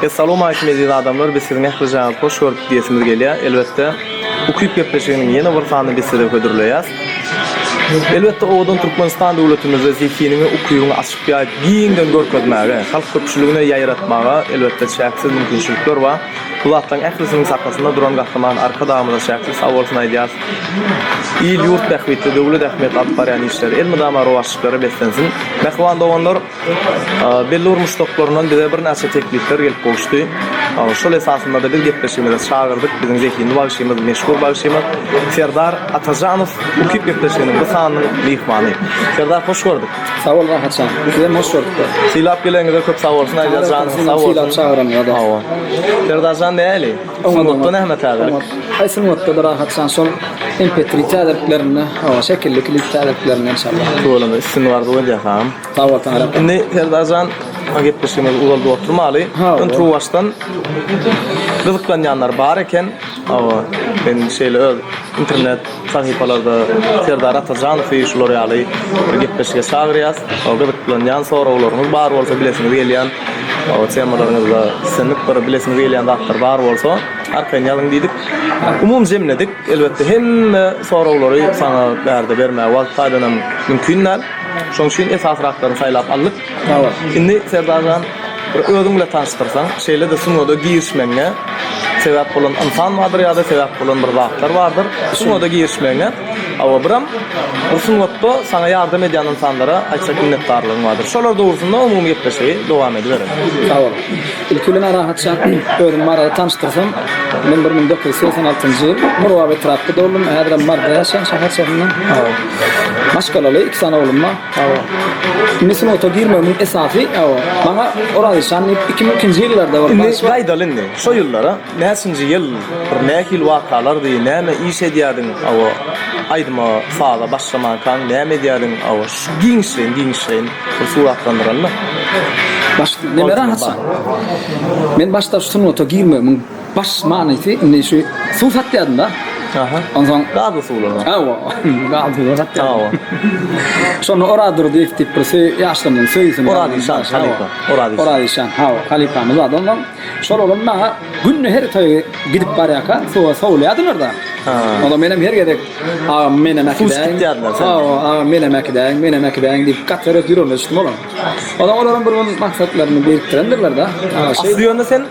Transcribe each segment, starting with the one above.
Essalowmalikim eziz adamlar biz siziň ählijaňyzy hoş gördük diýesimiz gelýär. Elbetde Ukyp gepleşiginiň ýene bir sanyny biz size hödürleýäs. Elbetde owadan Türkmenistan döwletimizde zehiniňi ukybyňy açyp ýaýyp giňden görkezmäge, halk köpçüligine ýaýratmaga elbetde çäksiz mümkinçilikler bar. Bu zatlaryň ählisiniň sakasynda duran Gahryman Arkadagymyza çäksiz sag bolsun aýdýas. Il-ýurt bähbitli, döwlet ähmiýetli alyp barýan işleri elmydama rowaçlyklara beslensin. Mähriban doganlar! Belli bir muşdaklaryndan bize birnäçe teklipler gelip gowuşdy. Şol esasynda-da biz gepleşigimize çagyrdyk biziň zehinli bagşymyz, meşhur bagşymyz Serdar Atajanow Ukyp gepleşiginiň bu sanynyň myhmany. Serdar hoş gördük. Sag bol Rahat jan. Sizem hoş gördük. Sylap geleniňize köp sag bolsun aýdýar janyňyz sag bolsun. Sylap çagyranyňa-da. Hawa. Serdar jan nähili? Sungatda näme täzelik? Aý sungatda-da Rahat jan şol MP3 täzeliklerinde, hawa şekilli klip täzeliklerinde enşallah. Tüweleme üstünlik arzuw edýäs agam. Sag bol Taňry. Indi Serdarjan gepleşigimizi uzaldyp oturmaly. Öňturuwbaşdan gyzyklanýanlar bar eken. Hawa, men şeýle öz internet sahypalarda Serdar Atajanowy şular ýaly bir gepleşige çagyrýas. Gyzyklanýan soraglaryňyz bar bolsa, bilesiňiz gelýän temalaryňyzda islendik bir bilesiňiz gelýän zatlar bar bolsa, arkaýyn ýazyň diýdik. Umumy jemledik. Elbetde hemme soraglary saňa bärde bermäge wagt taýdan hem mümkin däl. Şonuň üçin esasyraklaryny saýlap aldyk. Indi Serdar jan, bir özüň bilen tanyşdyrsaň, şeýle-de sungata girişmegiňe sebäp bolan ynsan bardyr ýa-da sebäp bolan bir zatlar bardyr. Sungata girişmegiňe, hawa, biram bu sungatda saňa ýardam edýän ynsanlara aýtjak minnetdarlygyň bardyr. Şolar dogrusynda umumy gepleşigi dowam edibereli. Sag bol. Ilki bilen Rahat jan, özüm barada tanyşdyrsam, men 1986-njy ýyl Murgap etrapda dogdum, häzirem Maryda ýaşaýan şäherçesinde. Maşgalaly, iki sany oglum bar. Indi sungata girmegimiň esasy, maňa Oraz işan diýip 2002-nji ýyllarda bir Indi gaýdaly indi, şo ýyllara, näçinji ýyl, bir nähili wakalardy, näme iş edýärdiň, hawa, aýdyma, saza başlamankaň näme edýärdiň, hawa, şu giňişleýin, giňişleýin bir suratlandyranda. Baş, neme rahatsan? Men başda şu sungata girmegimiň baş manysy indi şu suw satýardym da. Aha. Onsoň gazly suwlar. Hawa, gazly suwlar satýardym. Hawa. Şonda Oraz Durdyýew diýip bir söý ýaşlarymyzyň söýgüsini Oraz işan halypa. Oraz işan. Oraz işan, hawa, halypamyz bardy. Onsoň şol oglan maňa günde her toýa gidip barýarka suwa sowulýardylar-da. Onsoň menem her gezek Agam menem äkidäýiň. Hawa, agam menem äkidäýiň, menem äkidäýiň diýip gaty erbet ýüregime düşdüm olaň. Onsoň olaram bir gün maksatlaryny birikdirendirler-de. Asly ýöne sen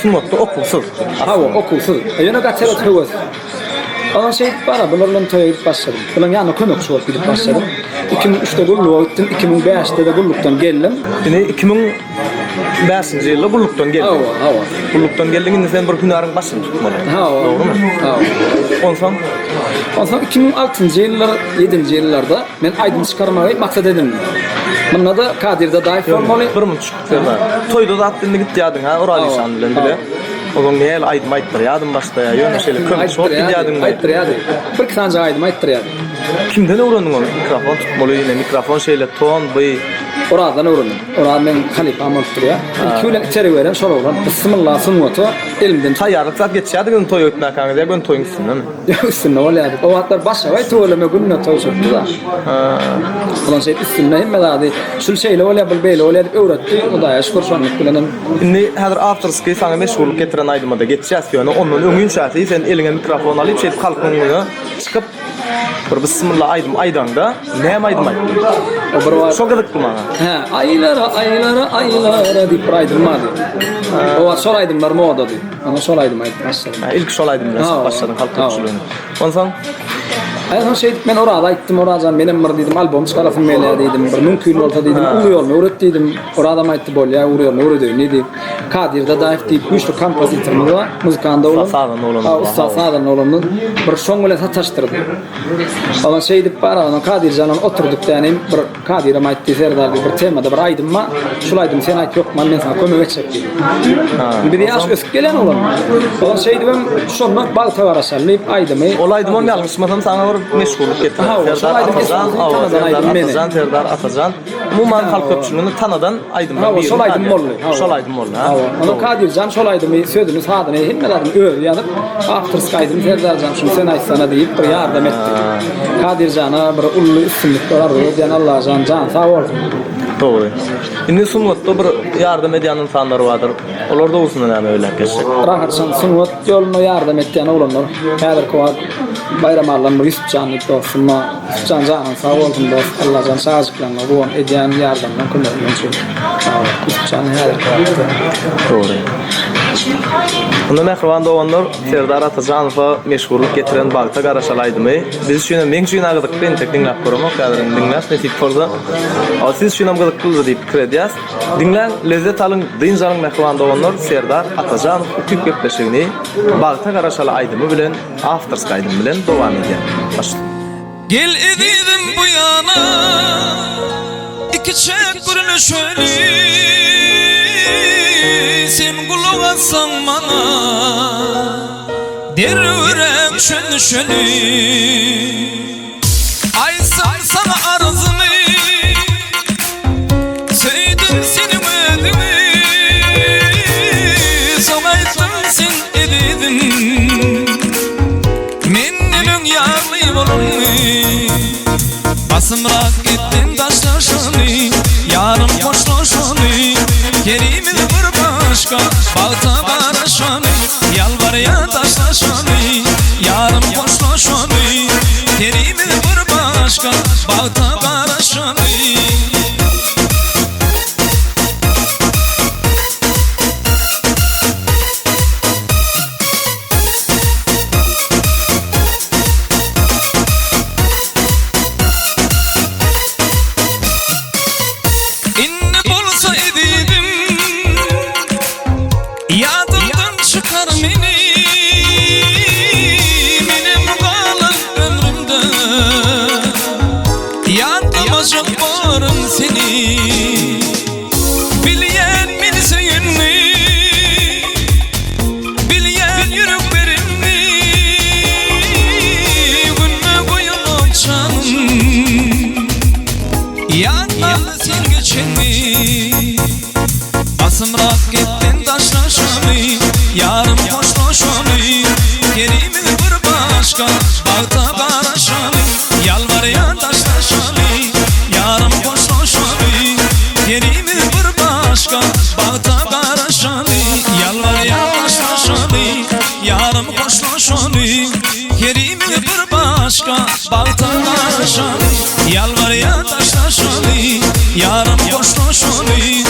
sungatda okuwsyz. Hawa, okuwsyz. Ýöne gaty erbet höwes. Onsoň şeýdip bara bular bilen toýa gidip başladym. Bularyň ýanyna kömekçi bolup gidip başladym. 2003-de gulluga gitdim, 2005-de-de gullukdan geldim. Indi 2005-nji ýylda gullukdan geldiň. Hawa, hawa. Gullukdan geldiň, indi sen bir hünäriň başyny tutmaly. Hawa. Dogrumy? Hawa. Onsoň? Onsoň 2006-njy ýyllar, ýedinji ýyllarda men aýdym çykarmagy maksat edindim. Munda-da Kadyr Dadaýew bolmaly. Bir munçuk Serdar. Toýda zat indi gitýärdiň ha Oraz işan bilen bile. Ozaň nähili aýdym aýtdyrýardym başda ýa ýöne şeýle kömekçi bolup gidýärdiňmi? Aýtdyrýardy. Bir iki sanjak aýdym aýtdyrýardy. Kimden öwrendiň ony mikrofon tutmaly ine mikrofon şeýle ton by. Orazdan öwrendim. Oraz meň halypam bolup durýar. Ilki bilen içeri beren şol oglan. Bismillah sungata elimden. Taýýarlyk zat geçýärdiňizmi toýa gitmäkäňiz ýa göni toýuň üstündemi? Ýok üstünde bolýardy. O wagtlar başagaý tüweleme günde toý çökdi-da. Olam şeýdip üstünde hemme zady şul şeýle bolýar, bul beýle bolýar diýip öwretdi. Hudaýa şükür şonluk bilenem. Indi häzir awtorskiý saňa meşhurlyk getiren aýdyma-da geçýäs ýöne ondan öňinçäsi sen eliňe mikrofon alyp şeýdip halkyň öňüne çykyp bir bismilla aýdym aýdaňda näme aýdym aýtdyň? O bir wagt Şo gyzykly maňa. Hä, aýlara aýlara aýlara diýip bir aýdym bardy. O wagt şol aýdymlar modady. Ana şol aýdymy aýdyp başladym. Ha, ilki şol aýdym bilen çykyp başladyň halk köpçüligine. Onsoň Aý soň şeýdip men Oraza aýtdym, Orajan menem bir diýdim albom çykarasym gelýär diýdim. Bir mümkin bolsa diýdim, ugur ýoluny öwret diýdim. Orazam aýtdy, bolýar, ugur ýoluny öwredeýin diýdi. Kadyr Dadaýew diýip güýçli kompozitorymyz bar, muzykant oglan. Sazanda oglanymyz Ha, bar, ussat hawa. sazanda oglanymyz. Bir şoň bilen sataşdyrdy. Ondan şeýdip bar, ondan Kadyr janam oturdyk dänim bir Kadyram aýtdy, Serdar diýdi, bir temada bir aýdym bar, şul aýdymy sen aýt hökman men saňa kömek etjek diýdi. Biz ýaş ösüp gelýän oglanlar. Olar şeýdibem şonda Bagta garaşaly diýip aýdymy. Ol aýdymam ýalňyşmasam saňa bir meşhurlyk getirdi. Hawa, şol Serdar aýdym Atajan, esasy hawa, tanadan Serdar aýdym meni. Atajan, Serdar Atajan. Umuman halk köpçüligini tanadan aýdymlaryň Hawa, birini şol aýdym tanýar. boldy. Hawa. Şol aýdym boldy, ha. Hawa. Onda Dogry. Kadyrjan şol aýdymy sözüni, sazyny, hemme zadyny özi ýazyp, awtorskiý aýdym Serdarjan şuny sen aýtsana diýip bir ýardam etdi. Kadyrjana bir uly üstünlikler arzuw edýän Allajan jany sag bolsun. Dogry. Indi sungatda bir ýardam edýän ynsanlar bardyr. Olar dogrusynda näme belläp geçjek? Rahatjan sungat ýolunda ýardam etýän oglanlar. Häzirki wagt Baýram Allan bir Ýusupjan diýip dostum bar. Ýusupjan janyň sag bolsun dost. Allajan çagajyklaryňa guwan edýän ýardamyň kömegiň üçin. Sag bol. Ýusupjan häzirki wagtda. Dogry. Onda mähriban doganlar Serdar Atajanowa meşhurlyk getiren Bagta garaşaly aýdymy biz üçinem meň üçin-ä gyzykly entek diňläp göremok häzir indi diňläs nesip bolsa. Siz üçinem gyzyklydyr diýip pikir edýäs. Diňläň, lezzet alyň, dynç alyň mähriban doganlar Serdar Atajanow ukyp gepleşigini Bagta garaşaly aýdymy bilen awtorski aýdym bilen dowam edýär. Başla. Gel ezizim bu ýana Ikiçäk gürleşeli Sen gulak assaň maňa Derrew çözüşeli Aýtsam saňa arzymy Söýdüm seniň özüňi Soň aýtdym sen ezizim Menden öň ýarly bolanyňy Basymrak gitden daşlaşany Ýarym hoşlaşany Herimiz bir başga bagta garaşany Ýalbarýan daşlaşany Ýarym hoşlaşany Herimiz bir başga bagta garaşany. Indi bolsa ezizim Ýadyňdan çykar meni Menem galan ömrümde Ýatlamajak borun seni Bilýän meni söýenmi Bilýän ýürek berenmi Günde goýulak janym Ýatlaly sen geçenmi Basymrak gitden daşlaşaly Ýarym hoşlaşaly Herimiz bir başga bagta garaşaly Ýalbarýan daşlaşaly Ýarym hoşlaşaly Herimiz bir başga bagta garaşaly Ýalbarýan daşlaşaly Ýarym hoşlaşaly Herimiz bir başga bagta garaşaly Ýalbarýan daşlaşaly Ýarym hoşlaşaly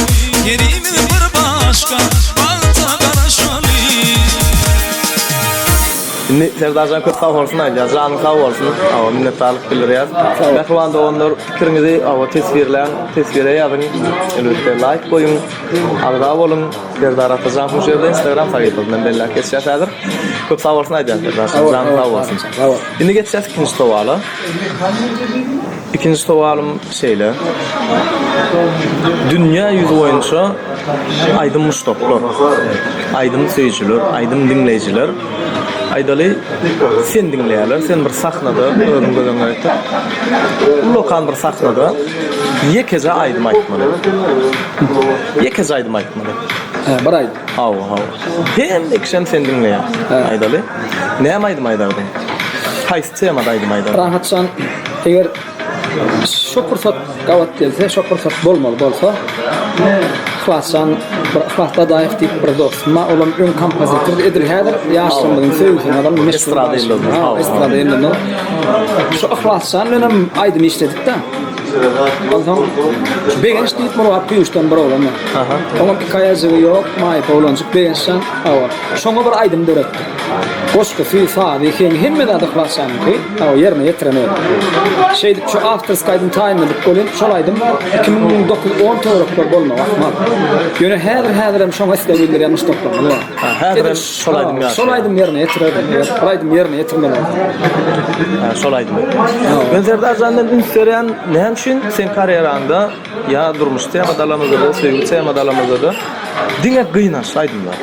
Herimiz bir başga bagta garaşaly. Indi Serdarjan köp sag bolsun aýdýas janyň sag bolsun hawa minnetdarlyk bildirýäs mähriban doganlar pikiriňizi hawa teswirläň teswire ýazyň elbetde laýk goýuň agza boluň Serdar Atajan şu ýerde instagram sahypasyndan belläp geçýäs häzir köp sag bolsun aýdýas Serdarjan janyň sag bolsun indi geçýäs ikinji sowala Ikinji sowalym şeýle. Dünýä ýüzi boýunça aýdym muşdaklar, aýdym söýüjiler, aýdym diňleýjiler, aýdaly, seni diňleýärler, sen bir sahnada, özüň göz öňüne getir, ullakan bir sahnada ýekeje aýdym aýtmaly. Ýekeje aýdym aýtmaly. Hä, bir aýdym. Hawa, hawa. Hemme kişem seni diňleýär. Aýdaly. Näme aýdym aýdardyň? Haýsy temada aýdym aýdardyň? Rahatjan, eger şo pursat gabat gelse, şo pursat bolmaly bolsa, Yhlasjan, bir Yhlas Dadaýew diýip bir dostum bar, olam öň kompozitordy, edil häzir ýaşlarymyzyň söýgüsini alan meşhur Estrada ýyldyzy. Ha, estrada ýyldyzy. Şo Yhlasjan bilenem aýdym işledik-de. Onsoň Begenç diýip Murgap Güýçden bir oglan bar. Oňam iki aýajygy ýok, maýyp oglanjyk Begençjan. Hawa, şoňa bir aýdym döretdik. Goşgusy, sazy, heňi hemme zady Yhlasjanyňky. Hawa, ýerine ýetiren özi. Şeýdip şu awtorskiý aýdym taýynladyk welin, şol aýdym 2009-10 töwerekler bolmagy ahmal. Ýöne häzir-häzirem şoňa isleg bildirýän muşdaklarymyz bar. Ha, häzirem şol aýdym ýaşaýar. Şol aýdym ýerine ýetirerdim. Eger bir aýdym ýerine ýetirmeli bolsa. Ha, şol aýdymy. Men Serdar jandan üns berýän, näme üçin seň karýeraňda ýa durmuş temadalamyzda-da, söýgi temadalamyzda-da diňe gynançly aýdymlar.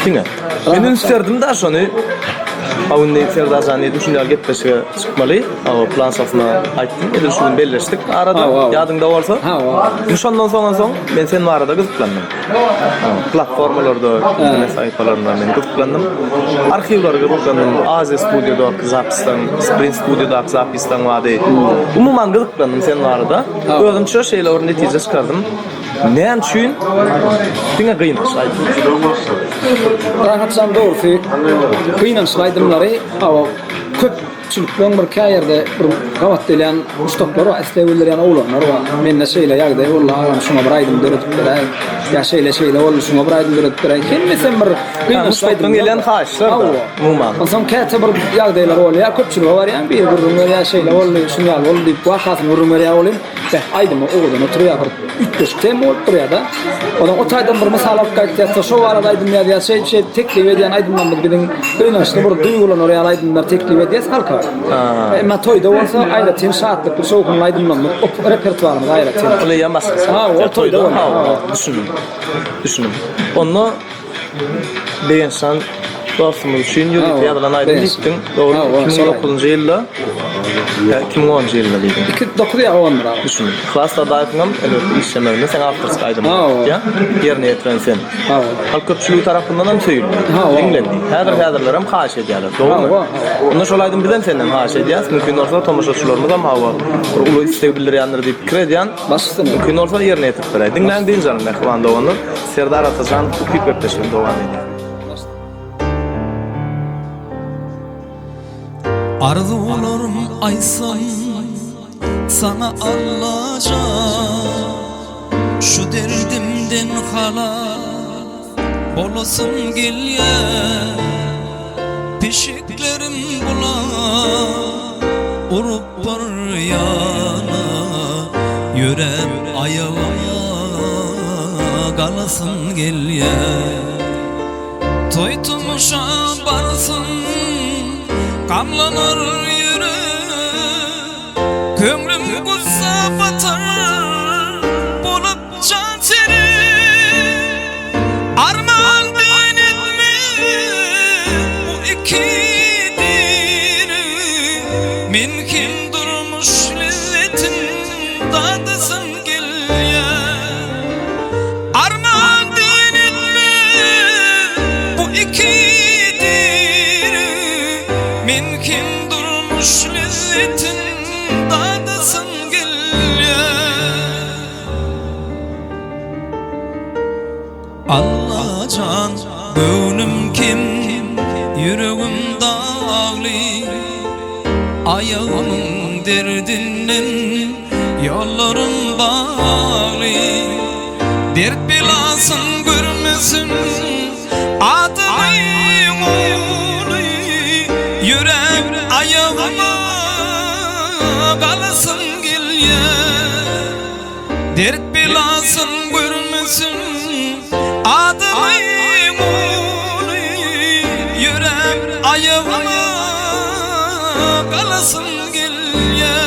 Diňe. Men üns berdim-de şony. Hawa indi Serdar jan diýdim şunday ýaly gepleşige çykmaly. Hawa planşasyna aýtdym. Edil şu gün belleşdik arada. Ýadyňda bolsa. Hawa. Indi şondan soňan soň men sen barada gyzyklandym. Platformalarda, internet sahypalarynda men gyzyklandym. Arhiwlere gyzyklandym. Aziýa studiýadaky zapisleň, Sprint studiýadaky zapisleň bardy. Umuman gyzyklandym sen barada. Özümçe şeýle bir netije çykardym. Näme üçin diňe gynançly aýdym? Rahatjan dogrusy gynançly aýdymlary hawa köpçülikleň bir kä ýerde bir gabat gelýän muşdaklar bar isleg bildirýän oglanlar bar. Mende şeýle ýagdaý boldy agam şuňa bir aýdym döredip beräý. Ýa şeýle şeýle boldy şuňa bir aýdym döredip beräý. Hemmesem bir gynançly Muşdakdan gelýän haýyşlar da umuman. Onsoň käte bir ýagdaýlar bolýar köpçülige barýan biri gürrüň berýär şeýle boldy şuny ýaly boldy diýip wakasyny gürrüň berýär welin Beh, aýdymy owadan oturýar, bir üýtgeşik tema bolup durýar-da. Ondan o taýdan bir mysal alyp gaýtýarsa, şo barada aýdym ýazýar, şeýdip şeýdip teklip edýän aýdymlarymyz biziň gynançly bir duýgulanar ýaly aýdymlar teklip edýäs halka. Emma toýda bolsa aýratyn şatlykly, şowhunly aýdymlarymyz, repertuarymyz aýratyn. Ol eýýäm başgaça. Ha, ol toýda bolýar. Ha, düşündim. Düşündim. Onda Begençjan dostumyz üçin ýörite ýazylan aýdym diýipdiň. Dogry, 2009-njy ýylda, ýa 2010-njy ýylda diýdiň. 2 9 ýa 10-dyr aga. Düşündim. Yhlas Dadaýewiňem elbetde işlemeginde seň awtorskiý aýdymyň ýa ýerine ýetiren sen. Halk köpçüligi tarapyndan hem söýüldi, diňlendi. Häzir-häzirlerem haýyş edýärler. Dogrumy? Onda şol aýdymy bizem senden haýyş edýäs. Mümkin bolsa tomaşaçylarymyzam hawa bir uly isleg bildirýändir diýip pikir edýän. Baş üstüne. Mümkin bolsa ýerine ýetirip beräý. Diňläň dynç alyň mähriban doganlar. Serdar Atajanow ukyp gepleşigini dowam edýär. Arzuwlarym aýtsam saňa Allajan Şu derdimden halas bolasym gelýär Pişiklerim bular urup bir ýana Ýöräp aýaga galasym gelýär Toý-tomaşa barsam gamlanar ýürek Köňlüm gussa batar bolup jan-tenim Arman diýenimi bu iki dili Men hem durmuş lezzetin dadasym gelýär Arman diýenimi bu iki dili Men hem durmuş lezzetin dadasym gelýär Allajan göwnüm kem, ýüregim dagly, Aýagymyň derdinden ýollarym bagly. Dert belasyn görmesin adamyň ogly, Ýöräp aýagyma galasym gelýär. Dert belasyn görmesin Adymy muny Ýöräp aýagyma Galasym gelýär.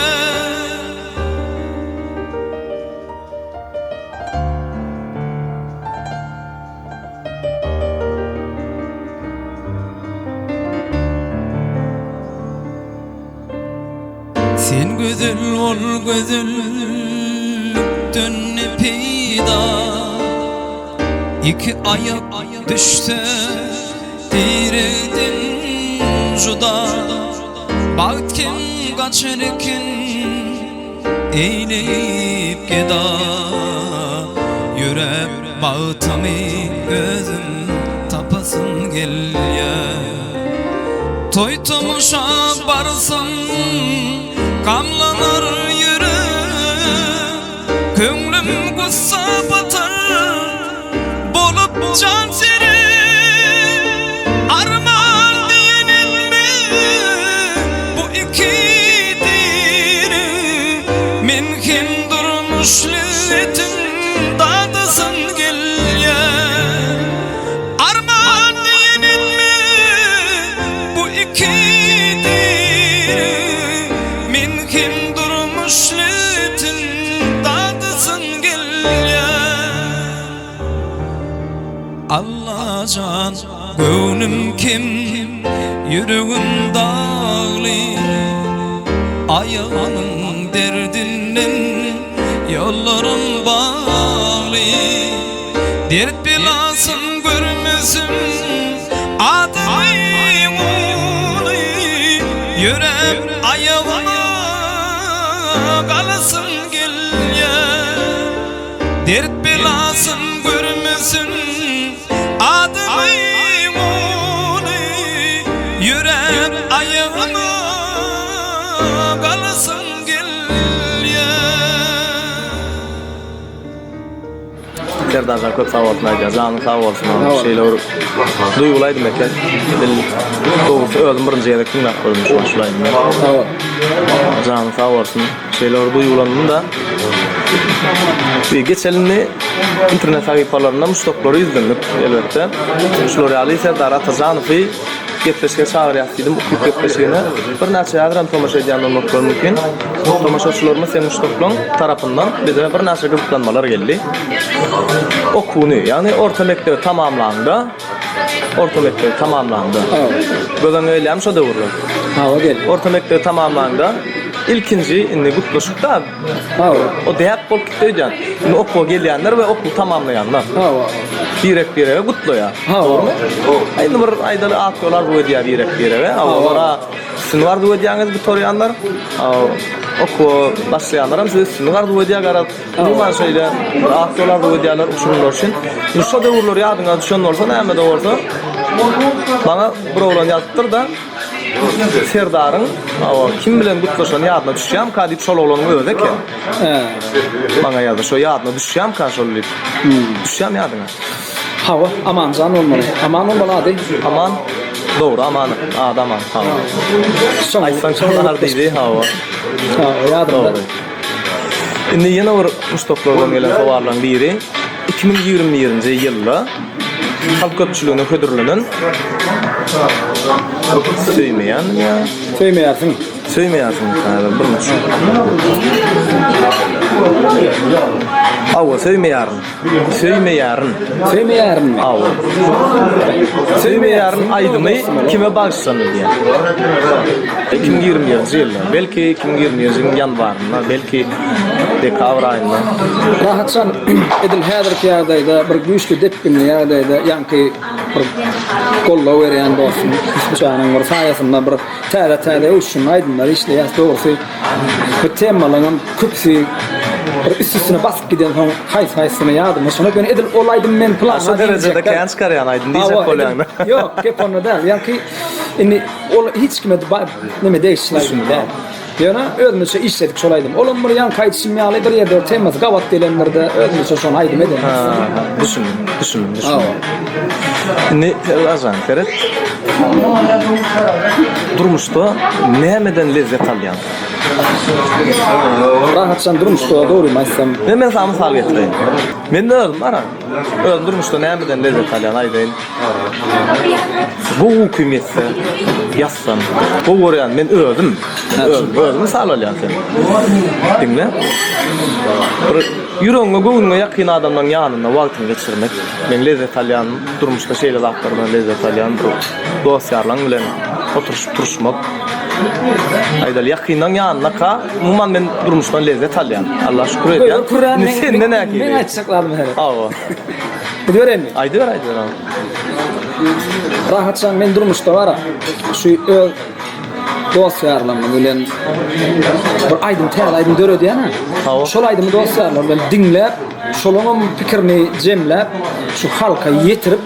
Sen gözel bol gözellikden ne peýda Iki aýak düşse diregden juda Bagt kim gaçar eken eýleýip geda Ýöräp bagtymy özüm tapasym gelýär. Toý-tomaşa barsam, gamlanar ýürek, Köňlüm gussa batar, bolup jan-serik. Arman diýen etme bu iki diri, Men hem durmuş lezzetin dadasyn gelýär. Arman diýen etme bu iki diri Men hem durmuş letin dadysyn gelýär Allajan göwnüm kem. Ýüregim dagly Aýagymyň derdinden Ýollarym bagly Dert belasyn görmesin Adymy uly Ýöräp aýagyma Galasym gelýär Dert belasyn görmesin Adymy uly Ýöräp aýagyma Galasym gelýär. Serdarjan köp sag bolsun aýdýar. Janyň sag bolsun. Şeýle bir duýguly aýdym eken. Edil dogrusy özüm birinji gezek diňläp gördüm şu şul aýdymy. Sag bol. Janyň sag bolsun. Şeýle bir duýgulandym-da. Bir geçelim indi internet sahypalarynda muşdaklara ýüzlendik elbetde. Şular ýaly Serdar Atajanowy gepleşige çagyrýas diýdim, ukyp gepleşigine. Birnäçe häzirem tomaşa edýän bolmaklary mümkin. Tomaşaçylarymyz seň muşdaklaň tarapyndan bize birnäçe gyzyklanmalar geldi. Okuwyny, ýagny orta mekdebi tamamlaňda, orta mekdebi tamamlaňda. Göz öňüňe gelýärmi şo döwürler? Hawa gel. Orta mekdebi tamamlaňda ilkinji indi gutlaşykda Hawa. O däp bolup gitdi öýdýän. Indi okuwa gelýänler we okuwy tamamlaýanlar. Hawa. Birek-birege gutlaýar. Hawa. Dogrumy? Indi bir aýdaly ak ýol arzuw edýär birek-birege. Hawa, olara üstünlik arzuw edýäňiz gutarýanlar. Okuwa başlaýanlaram size üstünlik arzuw edýär garaz. Umuman şeýle bir ak ýol arzuw edýärler uçurymlar üçin. Indi şo döwürler ýadyňa düşen bolsa näme-de bolsa maňa bir oglan ýazypdyr-da Serdaryň hawa kim bilen gutlaşany ýadyna düşýärmika diýip şol oglanyň özi eken. Maňa ýazdy şo ýadyna düşýärmika şol diýip. Düşýärmi ýadyňa? Hawa, Amanjan bolmaly. Aman bolmaly ady. Aman. Dogry Aman. Ady Aman. Hawa. Aýtsaň çalar diýdi, hawa. Hawa, ýadymda. Dogry. Indi ýene bir muşdaklardan gelen sowallaryň biri, 2021-nji ýylda halk köpçüligine hödürlenen Söýmeýän ýa? Söýmeýärsiň. Söýmeýärsiň häzir bir minut. Hawa, söýmeýärin. Söýmeýärin. Söýmeýärinmi? Hawa. Söýmeýärin aýdymy kime bagyşlandy diýýär. 2021-nji ýylda, belki 2021-nji ýylyň ýanwarynda, belki dekabr aýynda. Rahatjan, edil häzirki ýagdaýda bir güýçli depginli ýagdaýda ýaňky bir goldaw berýän dostum Hüsnüjanyň bir saýasynda bir täze-täze öwüşginli aýdymlar işleýäs. Dogrusy bu temalaryňam köpüsi bir üst-üstüne basyp gidensoň haýsy-haýsysyny ýadyma düşenok. Ýöne edil ol aýdym men plana Şo derejede kän çykarýan aýdym diýjek bolýaň-da. Ýok, gep onda däl. Ýaňky indi ol hiç kime neme degişli aýdym däl. Ýöne özümizçe işledik şol aýdymy. Olam bir ýaňky aýdyşym ýaly bir ýerde bir temasy gabat gelendir-de özümizçe şony aýdym edendik. Ha, düşündim, düşündim, düşündim. Indi Serdarjan, seret. Durmuşda nämeden lezzet alýaň? Rahatjan durmuşda dogrymy aýtsam. Men men saňa mysal getireýin. Mende özüm bar. Özüm durmuşda nämeden lezzet alýan aýdaýyn. Gowy ukym ýetse, ýatsam, gowy görýän men özüm. Özüm, özüm mysal alýan sen. Diňle. Bir ýüregiňe, göwnüňe ýakyn adamlaryň ýanynda wagtyňy geçirmek. Men lezzet alýan, durmuşda şeýle zatlardan lezzet alýan bir dost-ýarlaň bilen oturyşyp turuşmak. Aýdaly, ýakynlaň ýanyndaka, umuman men durmuşdan lezzet alýan. Alla şükür edýän. Indi sende nähili? Men aýtjak zadym heri. Hawa. Aýdybereýinmi? Aýdyber, aýdyber. Rahatjan men durmuşda bara şu öz dost-ýarlarym bilen bir aýdym, täze aýdym döredýän-ä. Şol aýdymy dost-ýarlar bilen diňläp, şolaňam pikirini jemläp, şu halka ýetirip,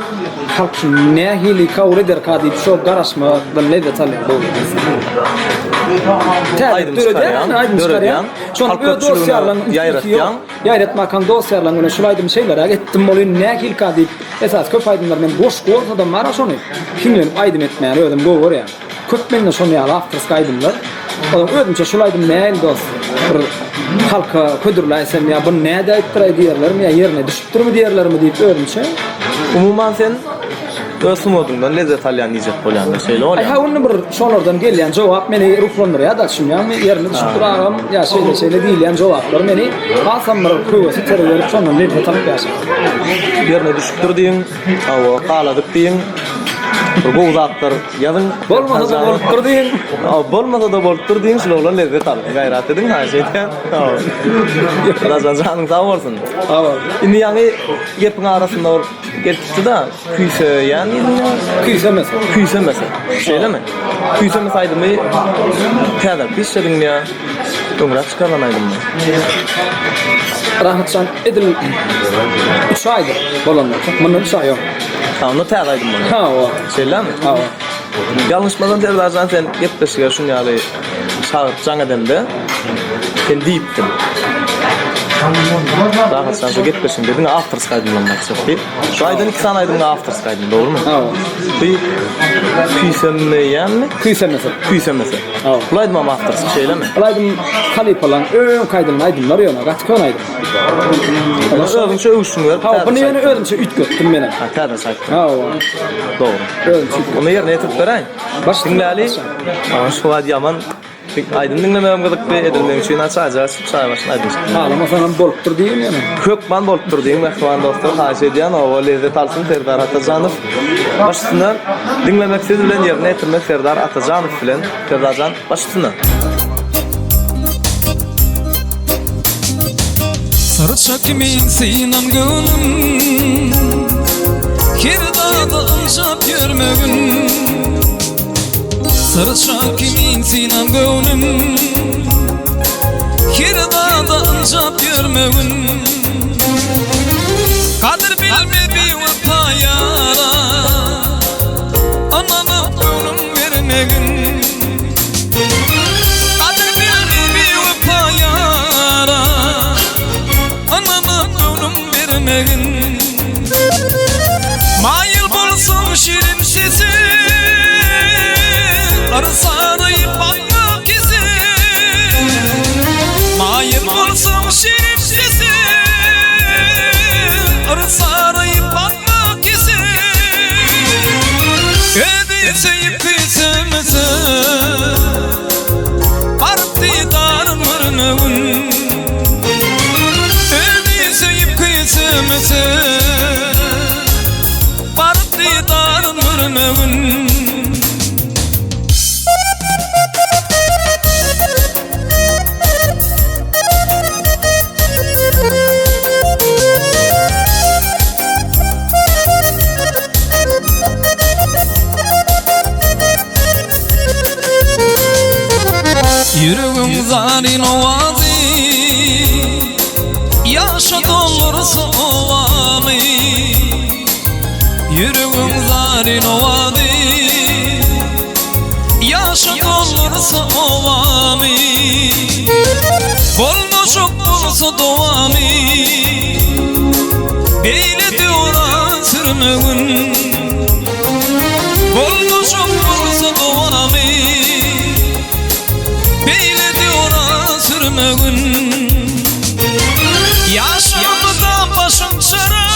halk şuny nähili kabul ederka diýip şo garaşmadan lezzet alýan dogry. Täze Aýdym döredýän, çykarýaň, aýdym çykarýaň. döredýäň, Şonuň halk öz köpçüligine dost-ýarlaryň ýaýratýaň. Ýaýratmakaň dost-ýarlaryň bilen şul aýdymy şeýleräk etdim bolýyn nähilka diýip, esasy köp aýdymlar men goşgy bolsadam bar-a şony hiňlenip aýdym etmäni özüm gowy görýän. Köp mende şon ýaly awtorskiý aýdymlar. Onuň özümçe şul aýdym nähili dost bir halka hödürläýsem ýa bu nädäýipdiraý diýerlermi ýa ýerine düşüpdirmi diýerlermi diýip özümçe. Umuman sen öz sungatyňdan lezzet alýan diýjek bolýaňda şeýle bolýamy? Aý ha indi bir şolardan gelýän jogap meni ruhlandyrýada düşünýäňmi ýerine düşüpdir agam ýa şeýle şeýle diýilýän jogaplar meni hasam bir höwes itergi berip şondan lezzet alyp ýaşaýan. Ýerine düşüpdir diýiň, hawa haladyk diýiň. Bir gowy zatlar ýazyň. Bolmasa-da bolupdyr diýiň. Bolmasa-da bolupdyr diýiň, şular bilen lezzet alyň. Gaýrat ediň, haýyş edýän. Rajan janyň sag bolsun. Sag bol. Indi ýaňy gepiň arasynda bir gelip çykdy-da, küýseýän diýdiňmi? Küýsemese. Küýsemese. Şeýlemi? Küýsemese aýdymy täzelikde işlediňmi ýa öňräk çykarylan aýdymmy? Rahatjan edil üç aýdyr bolandyr. Mundan üç aý öň. Ha, onda täze aýdym bolýar. Hawa. Şeýlemi? Hawa. Ýalňyşmasam Serdarjan sen gepleşige şun ýaly çagyryp jaň edemde sen diýipdiň. Rahatjan şu gepleşigiňde diňe awtorskiý aýdymlaryny aýtjak diýip. Şu aýdan iki sany aýdymyň awtorskiý aýdym, dogrumy? Hawa. Bu Küýsemeýänmi? Küýsemese. Küýsemese. Hawa. Bu aýdymam awtorskiý, şeýlemi? Bu aýdym halypalaryň öňki aýdylan aýdymlar ýöne gaty köne aýdym. Özüňçe öwüşgin berip, Hawa, buny ýöne özümçe üýtgetdim menem. Ha, täzeçe aýtdyň. Hawa. Dogry. Özümçe üýtgetdim. Ony ýerine ýetirip beräý. Baş Diňläli. Hawa, şu wagt ýaman aýdym diňlemegem gyzykly, edil meň üçin çaýja açyp çaý başyna aýdym çykdy. Halamasaňam bolupdyr diýgin ýöne. Hökman bolupdyr diýiň mähriban dostlar, haýyş edýän, oba lezzet alsyn Serdar Atajanow. Baş üstüne diňlemek siz bilen ýerine ýetirmek Serdar Atajanow bilen. Serdarjan baş üstüne. Syrça kimin synan göwnüm Her zada ynjap ýörmegin Syrça kimin synan göwnüm Her zada ynjap ýörmegin Gadyr bilme biwepa ýara Ynanyp göwnüň bermegin Gadyr bilme biwepa ýara Ynanyp göwnüň bermegin Maýyl bolsaň şirin sesi Yrsary bakma kese Maýyl bolsaň şirin sesi Yrsary bakma kese Özi söýüp küýsemese Baryp didaryn görmegin Özi söýüp küýsemese Baryp didaryn görmegin. Ýüregiň zaryn owazy Ýaşa doldursa owamy Ýüregiň zaryn owazy Ýaşa doldursa owamy Bolmajak bolsa dowamy Beýle döwran sürmegin Bolmajak bolsa dowamy Beýle döwran sürmegin Ýaşamyzda başyň çyra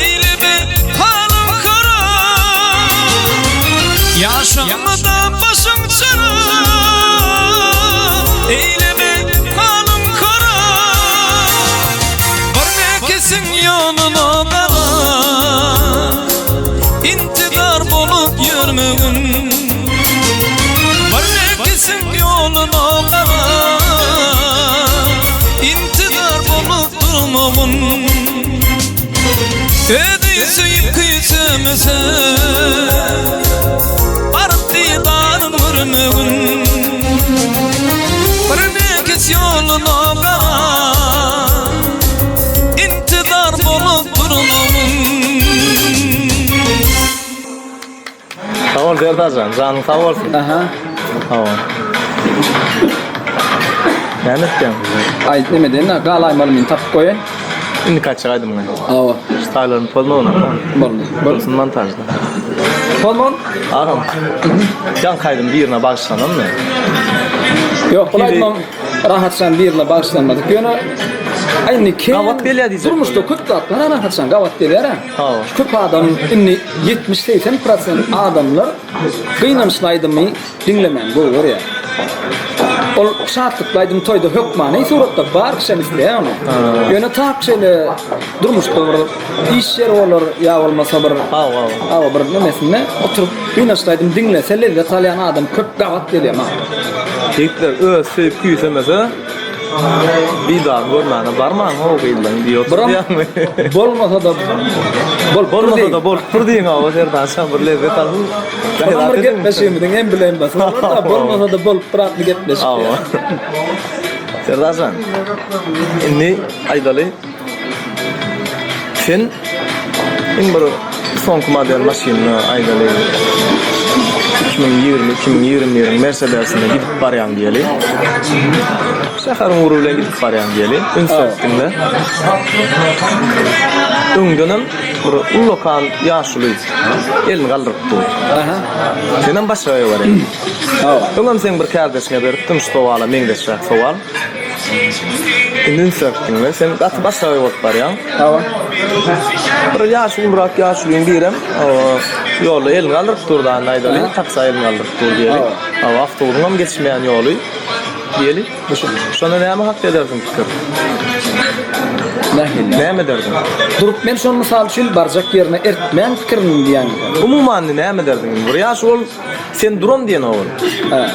Eýleme halyň kara Ýaşamyzda başyň çyra Eýleme halyň kara Bir näkesiň ýoluna gara Intizar bolup ýörmegin Bir näkesiň ýoluna gara Intizar bolup durmagyn Özi söýüp küýsemese Baryp didaryn görmegin Bir näkes ýoluna gara Intizar bolup durmagyn. Sag bol Serdarjan, janyň sag bolsun. Aha. Sag bol. Näme etýäň? Aý, neme diýen, galaýmaly men tapyp goýaýyn. Indi kaçjak aýdymyňy? Hawa. Şu taýlaryny pozma ony. Boldy. Bolsun montažda. Pozma ony. Agam. Ýaňky aýdym birine bagyşlananmy? Ýok, ol aýdymam Rahatjan birine bagyşlanmadyk. Ýöne indi kim Gabat gelýär diýjek. Durmuşda köp zatlar Rahatjan gabat gelýär-ä. Hawa. Köp adam indi 70-80 prosent adamlar gynançly aýdymy diňlemän gowy görýär. Ol şatlykly aýdym toýda hökmany suratda bar kişem isleýär ony. Ýöne tak şeýle durmuşda bir iş ýeri bolar ýa bolmasa bir Hawa, hawa bir nemesinde oturyp gynaçly aýdym diňlese lezzet alýan adam köp gabat gelýär maňa. Ýigitler öz söýüp küýsemese Didaryny görmäne barmaň how gyzlaň diýip oturýaňmy? Bolmasa-da bolup Bolmasa-da bolup dur diýiň hawa Serdar şa bir lezzet alsyn. Şonam bir gepleşigimiziň emblemasy bolar-da, bolmasa-da bolup dur atly gepleşik. Hawa. Serdar jan, indi aýdaly, sen iň bir soňky model maşynyny aýdaly, 2020, 2021-iň Mercedesine gidip barýaň diýeli. Şäheriň ugry bilen gidip barýaň diýeli. Üns berip diňle. Öňdenem bir ullakan ýaşuly elini galdyryp dur. Aha. Senem başga öýe barýaň. Hawa. Öňem seň bir kärdeşiňe beripdim şu sowala meňzeşräk sowal. Indi üns berip diňle. Sen gaty başagaý bolup barýaň. Hawa. Bir ýaşy ulurak ýaşulyň birem ýolda elini galdyryp durdy anda aýdaly, taksa elini galdyryp dur diýeli. Hawa, awtobusyňam geçmeýän ýoly diýeli. Şonda näme hakda edersiň pikir? Nähili? Näme ederdiň? Durup men şony mysal üçin barjak ýerine ertmän pikirini diýýäňmi? Umuman näme ederdiň? Bir ýaşy ol Sen duram diýen ogul. Hä.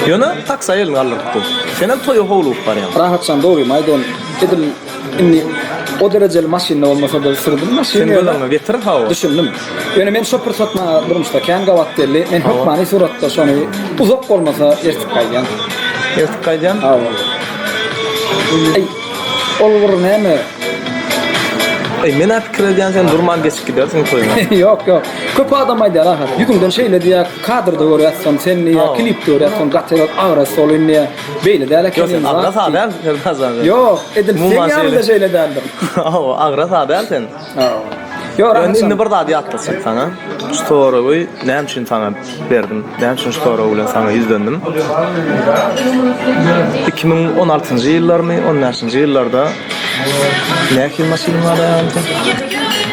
Ýöne taksa elini galdyryp dur. Senem toýa howlugyp barýaň. Rahatjan dogrymy aýdyn, edil indi o derejeli maşynda bolmasa-da sürdüm maşyny. Sen göz öňüňe getir hawa. Düşündim. Ýöne men şo pursat maňa durmuşda kän gabat geldi. Men hökmany suratda şony uzak bolmasa ertip gaýdýan. Ertip gaýdýan? Hawa. Aý, ol bir näme? Aý, men-ä pikir edýän sen durman geçip gidersiň toýuňa. Ýok, ýok. Köp adam aýdýar ahyr. Ýüzüňden şeýle diýýär, kadrda görýäs soň sen diýýär, klipde görýäs soň gaty agras bolyn diýýär. Beýle däl eken. Ýok, sen agras-a däl, Serdar jan. Ýok, edil seň ýaly-da şeýle däldir. Hawa, agras-a däl sen. Hawa. Ýok, Ýöne indi bir zady ýatlatjak saňa. Şu soragy näme üçin saňa berdim? Näme üçin şu sorag bilen saňa ýüzlendim? 2016-njy ýyllarmy, 15-nji ýyllarda nähili maşynyň bardy aýalyň?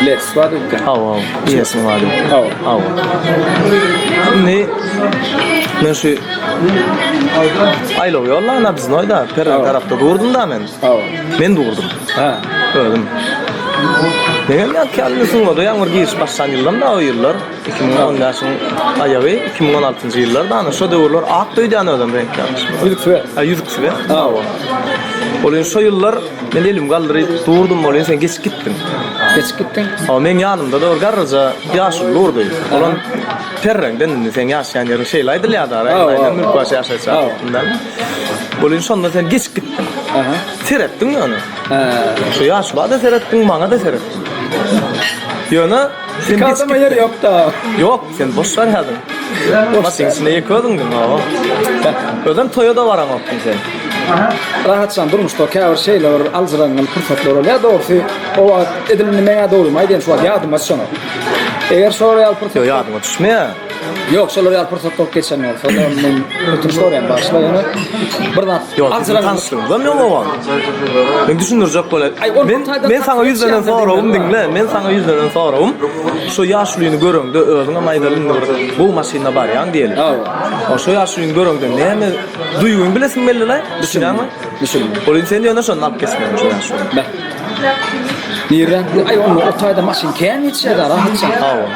Lexus bardy öýtýän. Hawa, hawa. Eýesiniň bardy. Hawa. Hawa. Indi men şu aýlaw ýolda, Nabznoýda, Perren tarapda durdum-da men. Hawa. Men durdum. Hä. Özüm. Meňem ýa kämil sungata ýaňy bir girişip başlan ýyllam da o ýyllar. 2015-iň aýagy, 2016-njy ýyllar da ana şo döwürler ak öýdýän özem reňk ýalyşmy. Ýüzük swet. Ha, ýüzük swet. Hawa. Ol ýöne şo ýyllar men elimi galdyryp durdum ol ýöne sen geçip gitdiň. Geçip gitdiň? Hawa, meň ýanymda da bir garryja ýaşuly durdy. Olam Perreňden indi seň ýaşaýan ýeriň şeýle aýdylýar da, Reňk Mülkbaşy ýaşaýyş jaýynda. Ol ýöne şonda sen geçip gitdiň. Aha. Seretdiň ýöne. Hä. Şu ýaşula-da seretdiň, maňa-da seretdiň. Ýöne sen Iki adama ýer ýok-da. Ýok, sen boş barýardyň. Maşynyň içinde ýeke özüňdiň, hawa. Özem toýa-da baraňokdyň sen. Rahatjan durmuşda käbir şeýle bir aljyraňňyl pursatlar bolýar. Dogrusy, o wagt edil indi meň-ä dogrymy aýdaýyn, şu wagt ýadyma düşenok. Eger şolar ýaly pursat Ýok, ýadyňa düşmeýär. Ýok, şolar ýaly pursat bolup geçen bolsa, men ötünç soraýan, bagyşla ýöne bir zat Ýok, siziň tanyşlygymyzam ýok o wagt. Men düşündirjek bolýan. Men men saňa ýüzlenen soragym diňle, men saňa ýüzlenen soragym şo ýaşulyny göreňde özüňem aýdaly indi bir gowy maşynda barýaň diýeli. Hawa. Şo ýaşulyny göreňde näme duýgyňy bilesiň geldi-le? Düşünýäňmi? Düşündim. Ol indi sen ýöne şony alyp geçmegin şo ýaşulyny. Beh. Nirden? Aý onda o taýda maşyn kän geçýär-dä rahatça. Hawa.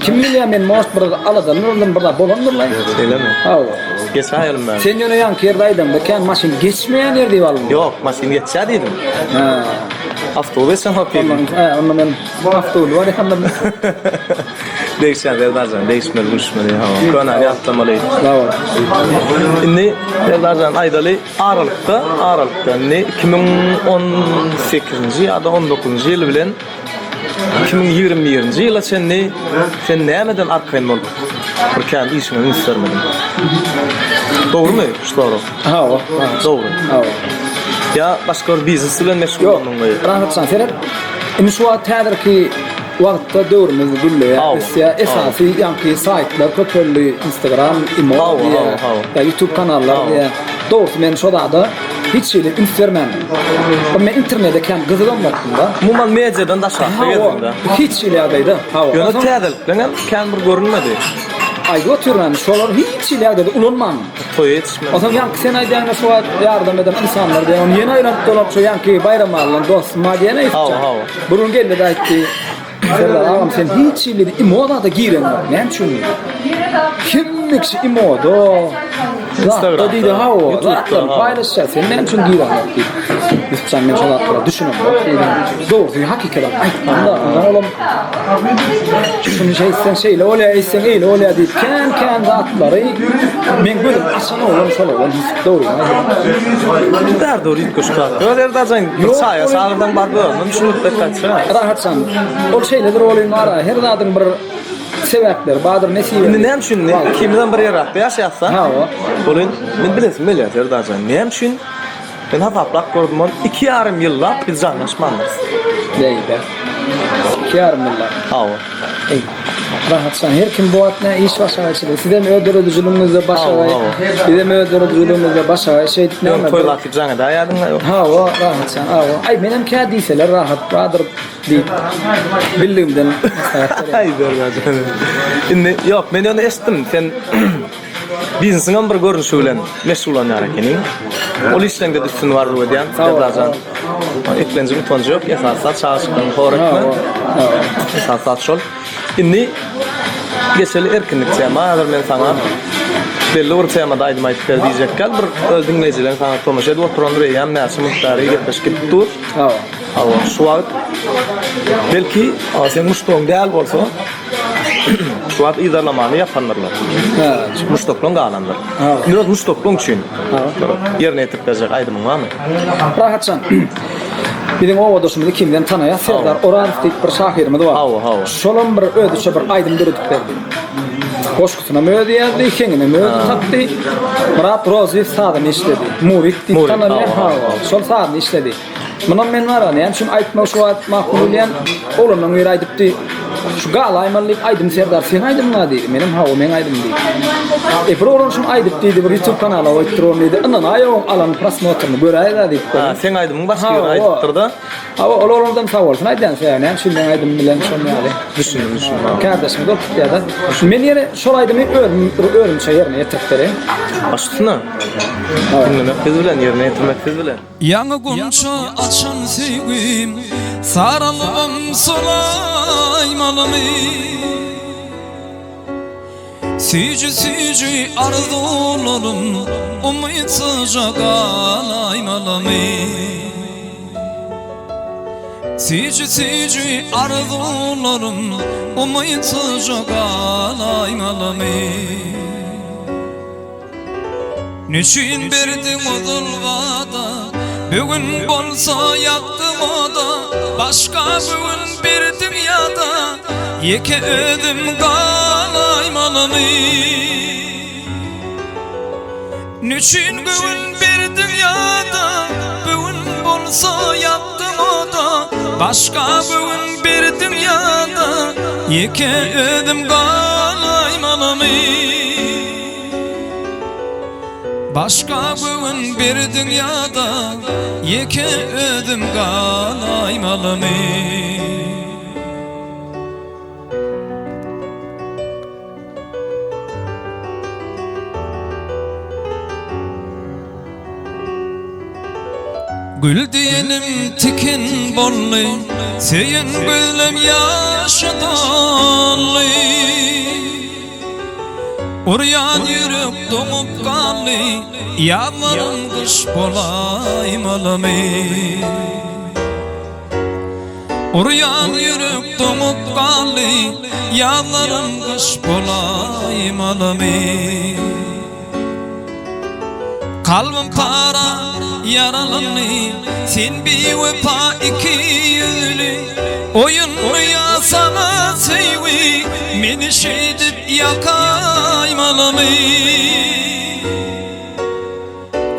Kim bilýär men может bir aladalanyryn bir zat bolandyrlaý. Şeýlemi? Hawa. Geçäýelim bäri. Sen ýöne ýaňky ýerde aýdaňda kän maşyn geçmeýän ýer diýip aldyň. Ýok, maşyn geçýär diýdim. Hä. Awtobus geçenok diýdim. Hä, onda men awtobus bar ýanynda. Degişýän Serdarjan, degişmeli, gülüşmeli. Hawa. Könäni ýatlamaly. Hawa. Indi Serdarjan aýdaly, aralykda, aralykda indi 2018-nji ýa-da 19-njy ýyl bilen 2021-nji ýyla çenli sen nämeden arkaýyn bolup bir kän işiňe üns bermediň? Dogrumy şu sorag? Hawa. Dogry. Hawa. Ýa başga bir biznes bilen meşgullandyňmy? Ýok. Rahatjan seret. Indi şu wagt häzirki wagtda döwrümiz gülleýär, ösýär. Esasy ýaňky saýtlar köpeldi, Instagram, Imo diýýär, ýa YouTube kanallar diýýär. Dogrusy men şo zada hiç hili üns bermändim. Men internete kän gyzygamokdym-da. Umuman mediadan daşrakda gezdiň-dä. Hiç hili ýagdaýda. Hawa. Ýöne täzelikleňem kän bir görünmedi. Aýdyp otyryn, şolary hiç hili ýagdaýda ulanmandym. Toýa ýetişmeli. Onsoň ýaňky sen aýdýaňda şu wagt ýardam eden ynsanlar diýen, ony ýene aýlanyp dolanyp şu ýaňky Baýramalydan dostum bar diýene Hawa, hawa. Bir gün geldi-de aýtdy, Serdar agam sen hiç hili imo zada gireňok, näme üçin diýdi. Hemme kişi imoda, zatda diýdi, hawa, zatlar paýlaşýar, sen näme üçin gireňok diýdi. Ýusupjan men şo zatlara düşünemok diýdim. Dogrusy hakykat aýtmanda, ondan olam şuny şeýtseň şeýle bolýar, eýtseň eýle bolýar diýip kän-kän zatlary meň gözüm açan oglan şol oglan Ýusup dogryny aýdýan. Bärde bir üýtgeşik zat ýok. Serdarjan bir çaýa çagyrsaň baryp özüňem düşünip gaýtsa. Rahatjan, ol şeýledir olim ara, her zadyň bir sebäpleri bardyr, nesibe. Indi näme üçin ikimizem bir ýerräkde ýaşaýasda? Hawa. Ol men bilesim gelýär Serdarjan, näme üçin men hasaplap gördüm ol 2,5 ýyllap biz jaňlaşmandyrys. Beýle. 2,5 ýyllap. Hawa. Eý. Rahatjan, her kim bu wagt ne iş başagaýçylyk. Sizem öz döredijiligiňizde başagaý, bizem öz döredijiligiňizde başagaý. Şeýdip näme? Ýok, toýlap diýip jaň edäýýärdiň-le, ýok. Hawa, Rahatjan, hawa. Aý, menem kä diýseler rahat bardyr diýip bildigimden maslahat berýän. Aý, Berdajan. Indi, ýok, men ýöne eşitdim, sen biznesiňem bir görnüşi bilen meşgullanýar ekeniň. Ol işleňde üstün arzuw edýän, Berdajan. Eklenjiň utanjy ýok, esasy zat çagaçyklaryňy hor etme. Esasy zat şol. Indi geçeli erkinlik tema. Häzir men saňa belli bir temada aýdym aýdyp ber diýjek däl. Bir öz diňleýjileriň saňa tomaşa edip oturandyr eýýäm näçe minut bäri gepleşik gidip dur. Hawa. Hawa, şu wagt belki seň muşdagyň däl bolsa şu wagt yzarlamany ýapandyrlar. Muşdaklaň galandyr. Indi öz muşdaklaň üçin ýerine ýetirip berjek aýdymyň barmy? Rahatjan. Biziň obadaşymyz ikimizem tanaýas Serdar Orazow diýip bir şahyrymyz bar. Hawa, hawa. Şolam bir özüçe bir aýdym döredip berdi. Goşgusynam özi ýazdy, heňinem özi tapdy. Myrat Rozyýew sazyny işledi. Murik diýip tanalýar, hawa. Şol sazyny işledi. Munam men bar-a, näme üçin aýtmagy şu wagt makul bilýän, oglanlaryň biri aýdypdy, Şu galaýmaly diýip aýdym Serdar seň aýdymyň-a diýdi. Menem hawa meň aýdymym diýdim. E bir oglan şuny aýdyp diýdi, bir YouTube kanala goýupdyr ony diýdi. Ynanaý oň alan prosmotryny göräý-dä diýip. Ha, seň aýdymyň başga biri aýdypdyr-da. Hawa, ol oglandan sag bolsun aýdýan sebäbi näme üçin meň aýdymym bilen şon ýaly. Düşündim, düşündim. Kärdeşimiz bolup gitýär-de. Men ýene şol aýdymy özüm özümçe ýerine ýetirip bereýin. Baş üstüne. Diňlemek siz bilen, ýerine ýetirmek siz bilen. Ýaňy gunça açan söýgim, Saralybam solaýmalymy? Süýji-süýji arzuwlarym, Umytsyzja galaýmalymy? Süýji-süýji arzuwlarym, Umytsyzja galaýmalymy? Neçün berdiň ozal wada, Bu gün bolsa ýakdyň oda, Başga göwün berdiň ýa-da, Ýeke özüm galaýmalymy? Neçün göwün berdiň ýa-da, Bu gün bolsa ýakdyň oda, Başga göwün berdiň ýa-da, Ýeke özüm galaýmalymy? Başga göwün berdiň ýa-da Ýeke özüm galaýmalymy? Gül diýenim tiken boldy, Söýen gözlem ýaşa doldy. Urýan ýürek doňup galdy, Ýazlarym gyş bolaýmalymy? Urýan ýürek doňup galdy, Ýazlarym gyş bolaýmalymy? Kalbym para ýaralandy, Sen biwepa ikiýüzli. Oýunmy ýa saňa söýgi, Meni şeýdip ýakaýmalymy?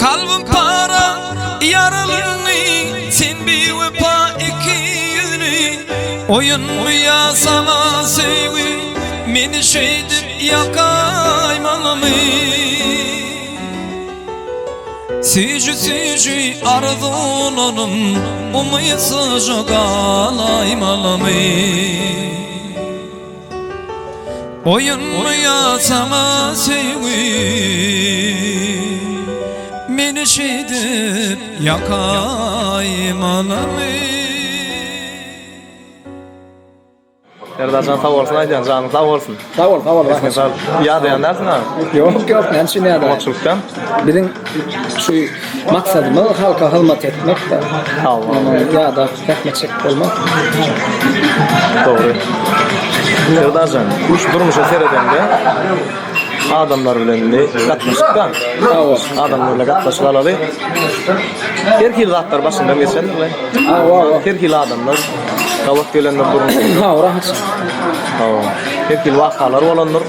Kalbym para ýaralandy, Sen biwepa ikiýüzli. Oýunmy ýa saňa söýgi, Meni şeýdip ýakaýmalymy? Süýji-süýji arzuwlarym Umytsyzja galaýmalymy? Oýunmy ýa saňa söýgi Meni şeýdip ýakaýmalymy. Serdarjan sag bolsun aýdýan janyň sag bolsun. Sag bol, sag bol. Sesiňe saglyk. Ýadaýan dälsiň aga? Ýok, ýok, näme üçin ýadaýan? Oňatçylykdan. Biziň şu maksadymyz halka hyzmat etmek. Sag bol. Ýadap zähmet çekip bolmaz. Dogry. Serdarjan, şu durmuşa seredeňde adamlar bilen indi gatnaşykda. Sag bol. Adamlar bilen gatnaşyk alaly. Her hili zatlar başyňdan geçendir. Hawa, Her hili adamlar gabat gelendir durmuşda. Hawa, rahat. Hawa. Her hili wakalar bolandyr.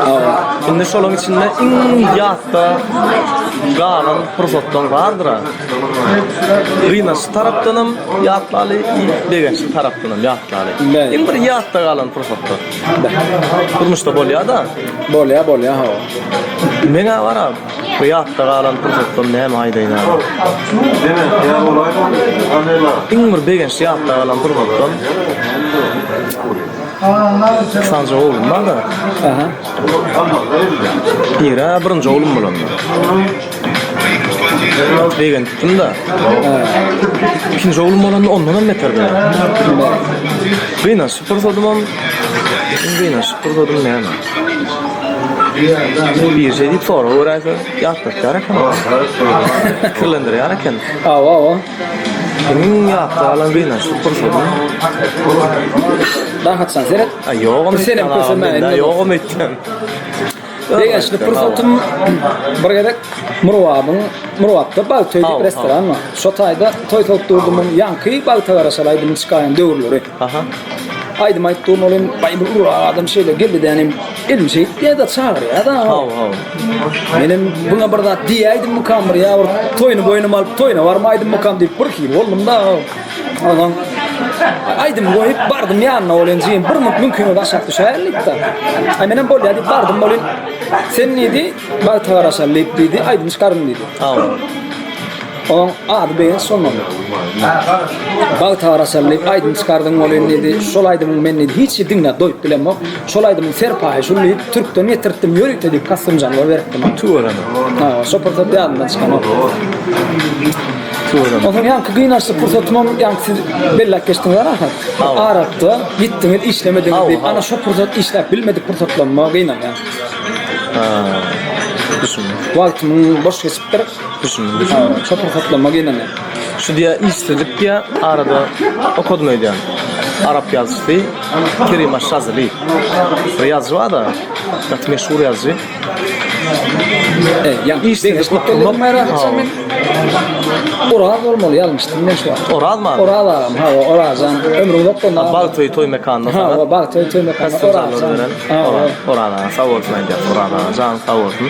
Hawa. Indi şolaryň içinde iň ýatda galan pursatlaryň bardyr-a. Gynançly tarapdanam ýatlaly, begençli tarapdanam ýatlaly. Iň bir ýatda galan pursatlar. Durmuşda bolýar-da. Bolýar, bolýar, hawa. Meň-ä bar-a, Bu ýatda galan pursatdan näme aýdaýyn aga. Iň bir begençli ýatda galan pursatdan Sanjy oglum bar-da. Aha. Biri birinji oglum bolanda. Begenipdim-de. Ikinji oglum bolanda ondan hem beter begendim. Gynançly pursadymam, iň gynançly pursadym näme? Bir şey diýip sorag göräýse ýatlatýar eken. Pikirlendirýär eken. Hawa, hawa. Iň ýatda galan gynançly pursadym. Rahatjan seret. A ýogam Senem kösemäýin. Ýogam öýtýän. Begençli pursatym bir gezek Murwabyň Murwapda Bagt öýi diýip restoran bar. Şo taýda toý sowup durdum. Ýaňky Bagta garaşaly aýdymyny çykaýan döwürleri. Aha. Aýdym aýdyp durun ol hem baý bir ulurak adam şeýle geldi dänim elim şeýtýä-de çagyrýa-da. Haw, haw. Menem buňa bir zat diýäýdimmikam bir ýa bir toýuny boýnuma alyp toýuna barmaýdymmykam diýip bir hili boldum-da. Onsoň aýdymy goýup bardym ýanyna ol enjigim bir munt mümkin bolsa aşak düşäýeli diýipdi. Aý menem bolýa diýip bardym ol sen diýdi bagta garaşaly diýip diýdi aýdym çykaryn diýdi. Haw. Oň ady Begenç şondan. Bagta garaşaly diýip aýdym çykardyň welin diýdi, şol aýdymyň men diýdi hiç hili diňläp doýup bilemok. Şol aýdymyň serpaýy şul diýip türkden getirtdim ýörite diýip kostýumjanlar beripdi maňa. Tüweleme. Ha, şo pursat ýadymdan çykanok. Tüweleme. Onsoň ýaňky gynançly pursatymam ýaňky siz belläp geçdiňiz rahat. Arapda gitdiňiz işlemediňiz diýip, ana şo pursat işläp bilmedik pursatlaryma gynanýan. Ha, düşündim. Wagtymyň boş geçipdir. Düşündim, düşündim. Şo pursatlama gelene. Şu diýä işsizlik diýä arada okadym öýdýän. Arap ýazyjysy Kerim Aş-Şazyly. Bir ýazyjy bar-da, gaty meşhur ýazyjy. E, ýa işsizlik oturmak. Oraz bolmaly ýalňyşdym men şu wagt. Oraz mı? Oraz agam, hawa, Orazjan. Ömrüň uzak bolsun. Ha, Bagtly toý mekanynda sana. Hawa, Bagtly toý mekanynda Orazjan. Hawa, Oraz aga sag bolsun aýdýas. Oraz aga jany sag bolsun.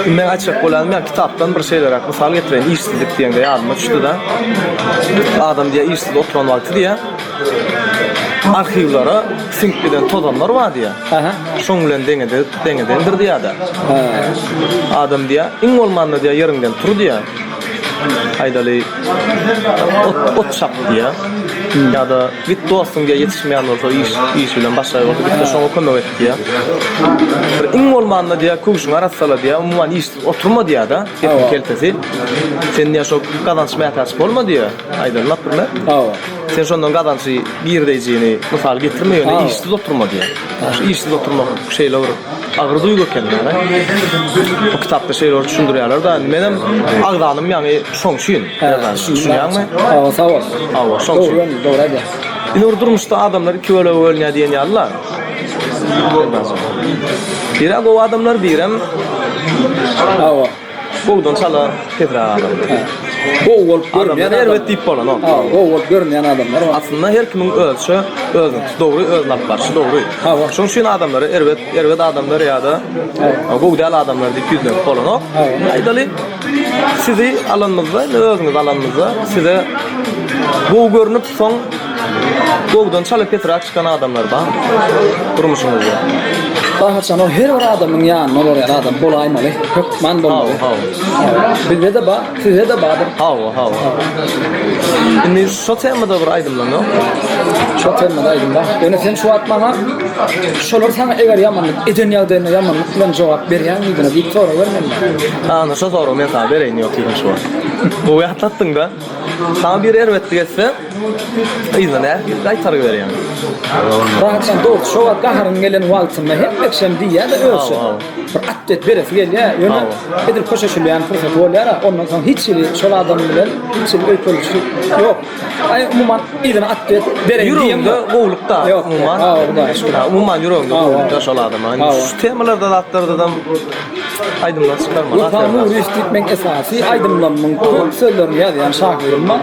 Indi men aýtjak bolýanym ýa kitapdan bir şeýleräk mysal getireýin. Işsizlik diýende ýadyma düşdi-de. Adam diýýär işsiz oturan wagty diýýär arhiwlere siňip giden tozanlar bar diýýär. Aha. Şoň bilen deňede deňedendir diýýär-de. Adam diýýär iň bolmanda diýýär ýeriňden tur diýýär. Aýdaly ot ot çap diýýär. Ýa-da Git dostuň diýýär ýetişmeýän bolsa iş iş bilen başagaý bolsa gitde şoňa kömek et diýýär. Bir iň bolmanda diýýär köwşüňi arassala diýýär umuman işsiz oturma diýýär-de gepiň keltesi. Sen diýýär şo gazanç mätäç bolma diýýär aýdaly naprime. Hawa. Sen şondan gazançy girdeýjini mysal getirme ýöne işsiz oturma diýýär. Şu işsiz oturmak şeýle bir agyr duýgy eken ýa. Bu kitapda şeýle bir düşündirýärler-de menem agzanym ýaňy şoň üçin. Düşünýäňmi? Hawa, sag bol. Hawa, şoň üçin. Dogry, dogry aýdýaň. Indi bir durmuşda adamlar iki bölege bölünýär diýen ýaly-la. Biri gowy adamlar, birem Hawa. Gowudan çala pesräk adamlar. Gowy bolup görünýän adamlar. Erbet diýip bolanok. Hawa, gowy bolup görünýän adamlar bar. Aslynda her kimiň özçe, özüniňki dogry, özüni alyp barşy dogry. Hawa. Şonuň üçin adamlary erbet, erbet adamlar ýa-da gowy däl adamlar diýip ýüzlenip bolanok. Aýdaly, Sizi alanymyzda, indi özüňizi alanymyzda size gowy görnüp, soň gowudan çala pesräk çykan adamlar bar durmuşyňyzda. Baharjan ol her bir adamyň ýanynda olar ýaly adam bolaýmaly, hökman bolmaly. Hawa, hawa. Bizde-de bar, sizde-de bardyr. Hawa, hawa. Indi şo temada bir aýdymlaň ýokmy? Şo temada aýdym bar. Ýöne sen şu wagt maňa. Şolar saňa eger ýamanlyk eden ýagdaýynda ýamanlyk bilen jogap berýäňmidiňiz diýip sorag bermeli. Ana şo soragy men saňa bereýin ýok diýdim şu wagt. Gowy ýatlatdyňda. Saňa biri erbetlik etse, yzyna nähili gaýtargy berýäň? Rahatjan dogry şo wagt gaharyň gelen wagtynda hemme kişem diýýä-de özçe. Bir atwet beresi gelýä, ýöne edil köşeşilýän pursaty bolýar-a, ondan soň hiç hili şol adam bilen hiç hili öýkelişik ýok. Aý umuman yzyna atwet bereýin diýen Ýüregiňde gowluk-da umuman. Hawa, Hudaýa şükür. Umuman ýüregiňde gowluk-da şol adama. Indi şu temalarda zatlardadam aýdymlar çykarmaly. Wepa Nuryýew diýip meň esasy aýdymlarymyň köp sözlerini ýazýan şahyrym bar.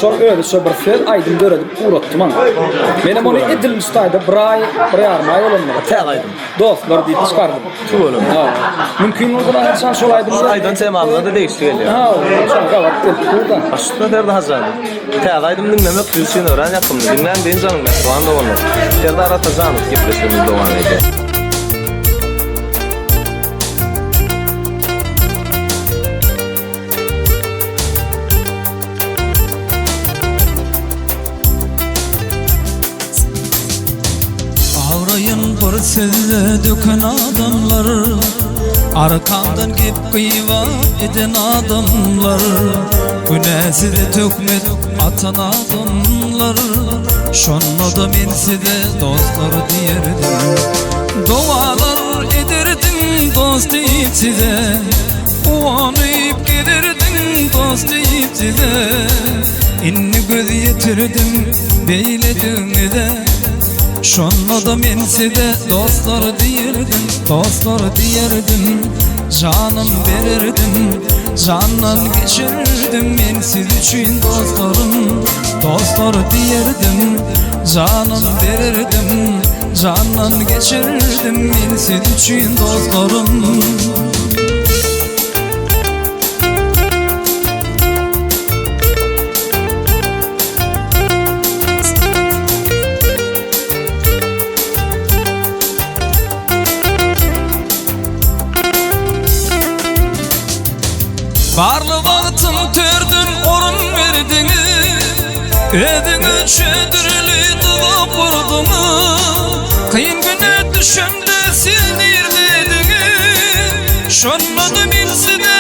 Şol özi şo bir söz aýdym döredip ugratdy maňa. Menem ony edil şu taýda bir aý, bir ýarym aý bolandyr. Täze aýdym. Dostlar diýip çykardym. Tüweleme. Hawa. Mümkin bolsa Rahatjan şol aýdym Şu aýdan temamyza-da degişli gelýär. Hawa, şol gabat gelip dur-da. Başda Serdar jan. Täze aýdym diňlemek biz üçin örän ýakymly. Diňläň dynç alyň mähriban doganlar. Serdar Atajanow gepleşigimizi dowam edýär. Abraýyn bir sözde döken adamlar Arkamdan gep gyýbat eden adamlar Günäsize töhmet atan adamlar Şonda-da men size dostlar diýerdim Dogalar ederdim dost diýip size Guwanyp gezerdim dost diýip size Indi göz ýetirdim beýledigiňize Şonda-da men size dostlar diýerdim Dostlar diýerdim Janym bererdim Jandan geçerdim men siz üçin dostlarym Dostlar diýerdim Janym bererdim Jandan geçerdim men siz üçin dostlarym. Barly wagtym törden orun berdiňiz Özüňi çödürli duzak gurduňyz Kyn güne düşemde siz nirlediňiz Şonda-da men size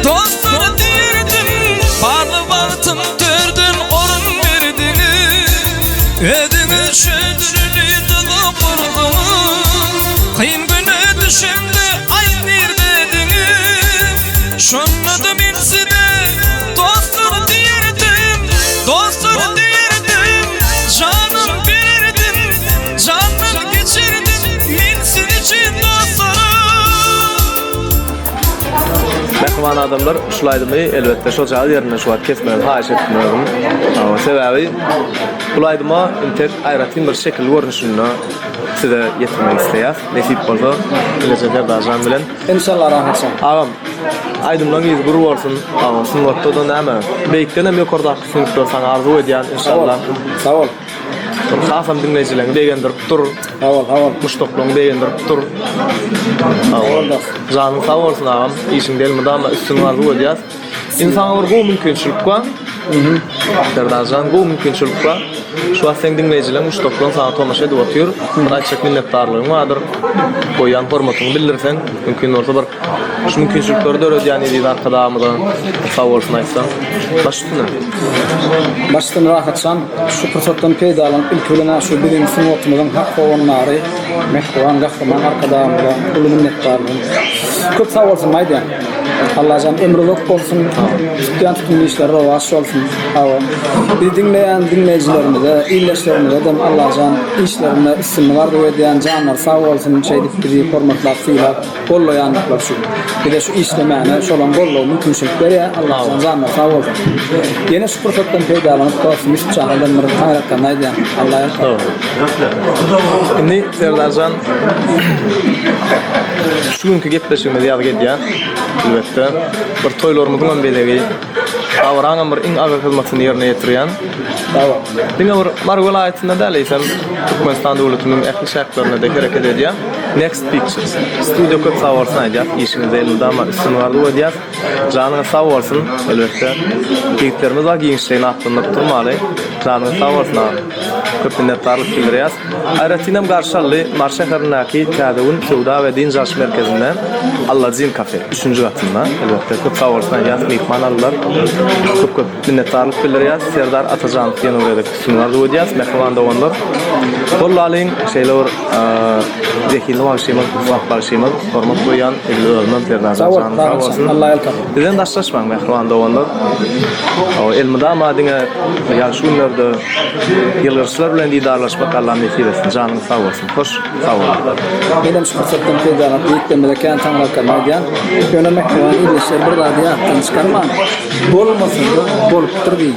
dostlar diýerdim Barly wagtym törden orun berdiňiz Özüňi çödürli duzak gurduňyz Kyn güne düşemde aý nirdediňiz Şonda-da men size dostlar diýerdim Dostlar diýerdim Janym bererdim Jandan geçerdim Men siz üçin dostlarym. Mähriban adamlar şul aýdymy elbetde şojagaz ýerinden şu wagt kesmegi haýyş etdim özüm. Sebäbi bul aýdyma intek aýratyn bir şekil görnüşinde size ýetirmek isleýäs. Nesip bolsa bileje Serdarjan bilen. Enşalla Rahatjan. Agam aýdymlaň yzy gür bolsun. Agam sungatda-da näme beýikden hem ýokardaky üstünlikleri saňa arzuw edýän enşalla. Sag bol. Hasam diňleýjileňi begendirip dur. Sag bol, sag bol. Muşdaklaryňy begendirip dur. Sag bol. Janyň sag bolsun agam. Işiňde elmydama üstünlik arzuw edýäs. Indi saňa bir gowy mümkinçilik bar. Serdarjan gowy mümkinçilik bar. Şu wagt seň diňleýjileň, muşdaklaryň saňa tomaşa edip otyr. Bir aýtjak minnetdarlygyň bardyr. Goýýan hormatyňy bildirseň, mümkin bolsa bir şu mümkinçilikleri döredýän eziz Arkadagymyza sag bolsun aýtsaň. Baş üstüne. Baş üstüne Rahatjan. Şu pursatdan peýdalanyp ilki bilen-ä şu biziň sungatymyzyň hak howandary Mähriban Gahryman Arkadagymyza uly minnetdarlygym. Köp sag bolsun aýdýan. Allajan ömri uzak bolsun, tutýan tutumly işleri rowaç bolsun. Hawa. Bizi diňleýän diňleýjilerimize, ildeşlerimize-dem Allajan işlerinde üstünlik arzuw edýän, janlary sag bolsun, şeýdip bizi hormatlap, sylap gollaýandyklary üçin. Bize şu işlemäne şolaň goldawy mümkinçilik berýär. Allajan janlary sag bolsun. Ýene şu pursatdan peýdalanyp dostum Ýusup jana-da bir taňryýalkasyn aýdýan. Alla ýalkasyn. Indi Serdarjan şu günki gepleşigimizi ýazgy edýän. Elbetde, bir toýlarymyzyň hem bezegi. Dabaraňam bir iň agyr hyzmatyny ýerine ýetirýän. Diňe bir Mary welaýatynda däl, eýsem Türkmenistan döwletiniň ähli şählerinde-de hereket edýän Next Pictures studiýa köp sag bolsun aýdýas. Işiňizde elmydama üstünlik arzuw edýäs. Janyňyz sag bolsun, elbetde. Ýigitlerimiz bar giňişleýin atlandyryp durmaly. Janyňyz sag bolsun agam. Köp minnetdarlyk bildirýäs. Aýratynam garşy aldy Mary şäherindäki Täze Gün söwda we dynç alyş merkezinde Allajin kafe üçünji gatynda. Elbetde köp sag bolsun aýdýas myhman aldylar. Köp köp minnetdarlyk bildirýäs. Serdar Atajanow ýene bir gezek üstünlik arzuw edýäs. Mähriban doganlar. Gollalyň şeýle bir zehinli bagşymyz, ussat bagşymyz. Hormat goýýan edil özümem Serdar Sag bol, janyň sag Rahatjan. bolsun. Alla ýalkasyn. Bizden daşlaşmaň mähriban doganlar. Elmydama diňe ýagşy günlerde ýylgyryşlar bilen didarlaşmak Allam nesip etsin. Janyňyz sag bolsun. Hoş sag boluň. Menem şu pursatdan peýdalanyp ýigitlerimize kän taňryýalkasyn aýdýan. Ýöne mähriban ildeşler bir zady ýatdan çykarmaň. Bolmasa-da bolupdyr diýiň.